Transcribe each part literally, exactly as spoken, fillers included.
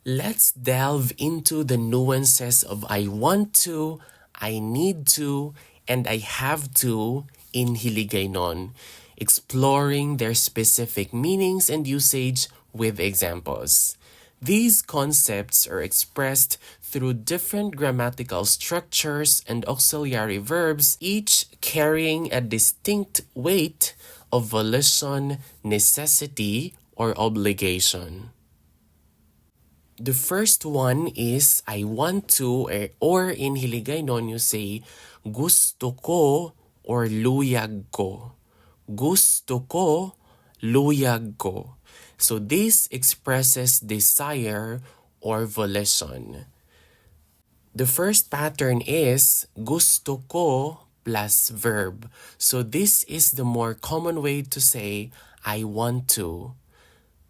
Let's delve into the nuances of "I want to," "I need to," and "I have to" in Hiligaynon, exploring their specific meanings and usage with examples. These concepts are expressed through different grammatical structures and auxiliary verbs, each carrying a distinct weight of volition, necessity, or obligation. The first one is "I want to," or, or in Hiligaynon, you say "gusto ko" or "luyag ko." "Gusto ko," "luyag ko." So this expresses desire or volition. The first pattern is "gusto ko" plus verb. So this is the more common way to say "I want to."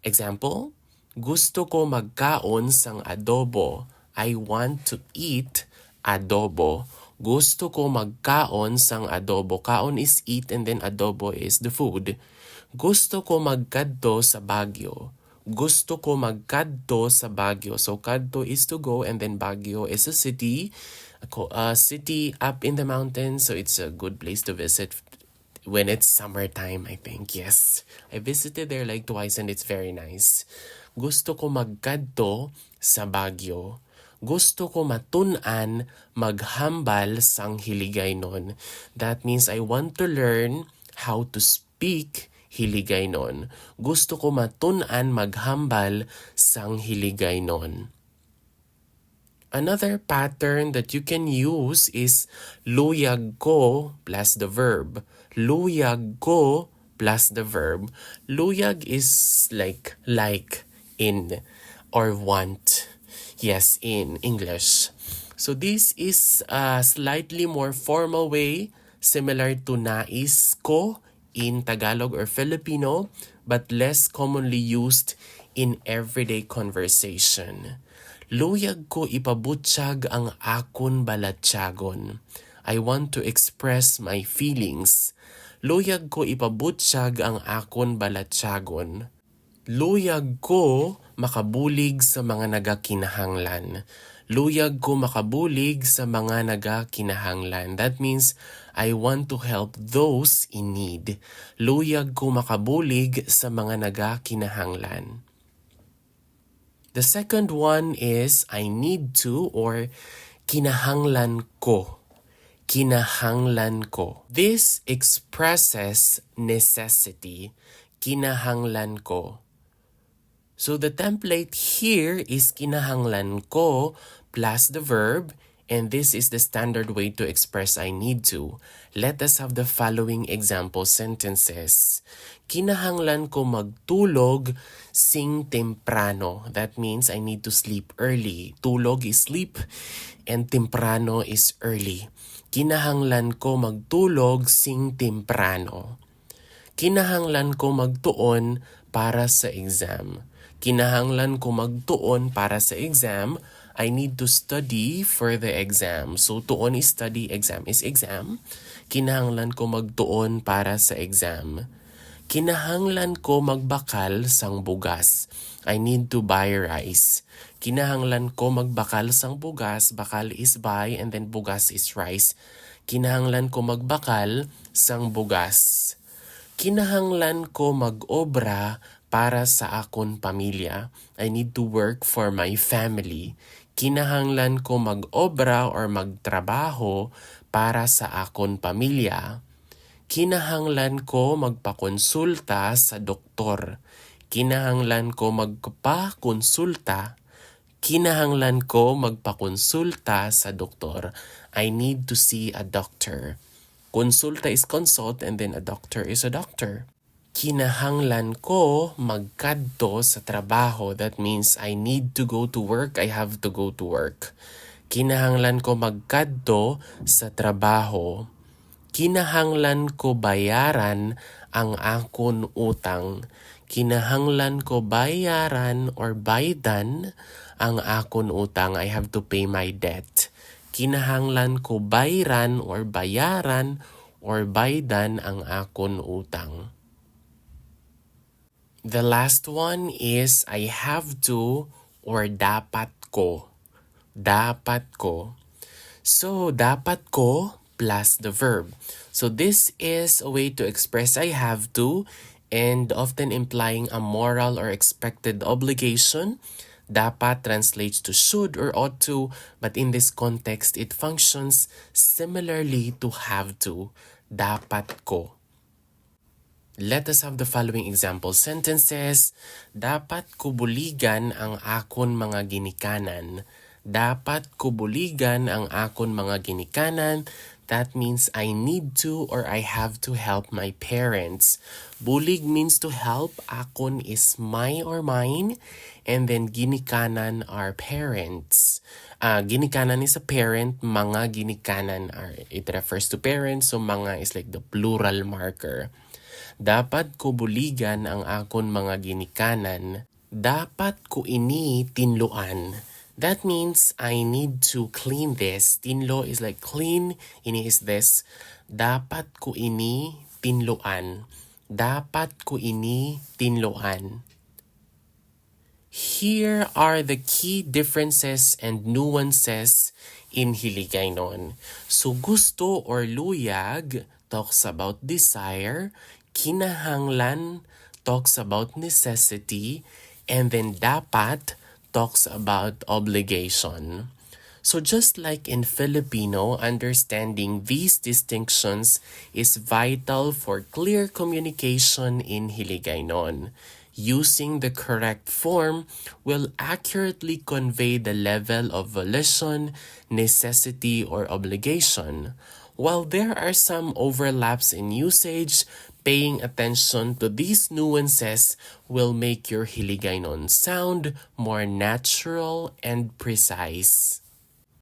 Example, "Gusto ko magkaon sang adobo." "I want to eat adobo." Gusto ko magkaon sang adobo. Kaon is eat and then adobo is the food. "Gusto ko magkadto sa Baguio." "Gusto ko magkadto sa Baguio." So, kadto is to go, and then Baguio is a city, a co-, a city up in the mountains. So, it's a good place to visit when it's summertime, I think. Yes. I visited there, like, twice, and it's very nice. "Gusto ko magkadto sa Baguio." "Gusto ko matun-an maghambal sang Hiligaynon." That means I want to learn how to speak Hiligaynon. "Gusto ko matun-an maghambal sang Hiligaynon." Another pattern that you can use is "luyag ko" plus the verb. "Luyag ko" plus the verb. "Luyag" is like, like in, or want. Yes, in English. So this is a slightly more formal way, similar to "nais ko" in Tagalog or Filipino, but less commonly used in everyday conversation. "Luyag ko ipabutyag ang akon balatyagon." I want to express my feelings. "Luyag ko ipabutyag ang akon balatyagon." "Luyag ko makabulig sa mga nagakinahanglan." "Luyag ko makabulig sa mga nagakinahanglan." That means, I want to help those in need. "Luyag ko makabulig sa mga nagakinahanglan." The second one is "I need to" or "kinahanglan ko." "Kinahanglan ko." This expresses necessity. "Kinahanglan ko." So the template here is "kinahanglan ko" plus the verb, and this is the standard way to express "I need to." Let us have the following example sentences. "Kinahanglan ko magtulog sing temprano." That means I need to sleep early. Tulog is sleep, and temprano is early. "Kinahanglan ko magtulog sing temprano." "Kinahanglan ko magtuon para sa exam." "Kinahanglan ko magtuon para sa exam." I need to study for the exam. So, tuon is study, exam is exam. "Kinahanglan ko magtuon para sa exam." "Kinahanglan ko magbakal sang bugas." I need to buy rice. "Kinahanglan ko magbakal sang bugas." Bakal is buy, and then bugas is rice. "Kinahanglan ko magbakal sang bugas." "Kinahanglan ko mag-obra para sa akon pamilya." I need to work for my family. "Kinahanglan ko mag-obra or magtrabaho para sa akon pamilya." "Kinahanglan ko magpakonsulta sa doktor." "Kinahanglan ko magpakonsulta." "Kinahanglan ko magpakonsulta sa doktor." I need to see a doctor. Konsulta is consult, and then a doctor is a doctor. "Kinahanglan ko magkadto sa trabaho." That means I need to go to work. I have to go to work. "Kinahanglan ko magkadto sa trabaho." "Kinahanglan ko bayaran ang akon utang." "Kinahanglan ko bayaran or baydan ang akon utang." I have to pay my debt. "Kinahanglan ko bayran or bayaran or baydan ang akon utang." The last one is "I have to" or dapat ko. Dapat ko. So, dapat ko plus the verb. So, this is a way to express "I have to" and often implying a moral or expected obligation. Dapat translates to "should" or "ought to," but in this context, it functions similarly to "have to." Dapat ko. Let us have the following example sentences. Dapat ko buligan ang akon mga ginikanan. Dapat ko buligan ang akon mga ginikanan. That means I need to or I have to help my parents. Bulig means to help. Akon is my or mine. And then ginikanan are parents. Uh, ginikanan is a parent. Mga ginikanan are, it refers to parents. So mga is like the plural marker. Dapat ko buligan ang akon mga ginikanan. Dapat ko ini tinluan. That means I need to clean this. Tinlo is like clean, ini is this. Dapat ko ini tinluan. Dapat ko ini tinluan. Here are the key differences and nuances in Hiligaynon. So gusto or luyag talks about desire, kinahanglan talks about necessity, and then dapat talks about obligation. So just like in Filipino, understanding these distinctions is vital for clear communication in Hiligaynon. Using the correct form will accurately convey the level of volition, necessity, or obligation. While there are some overlaps in usage, paying attention to these nuances will make your Hiligaynon sound more natural and precise.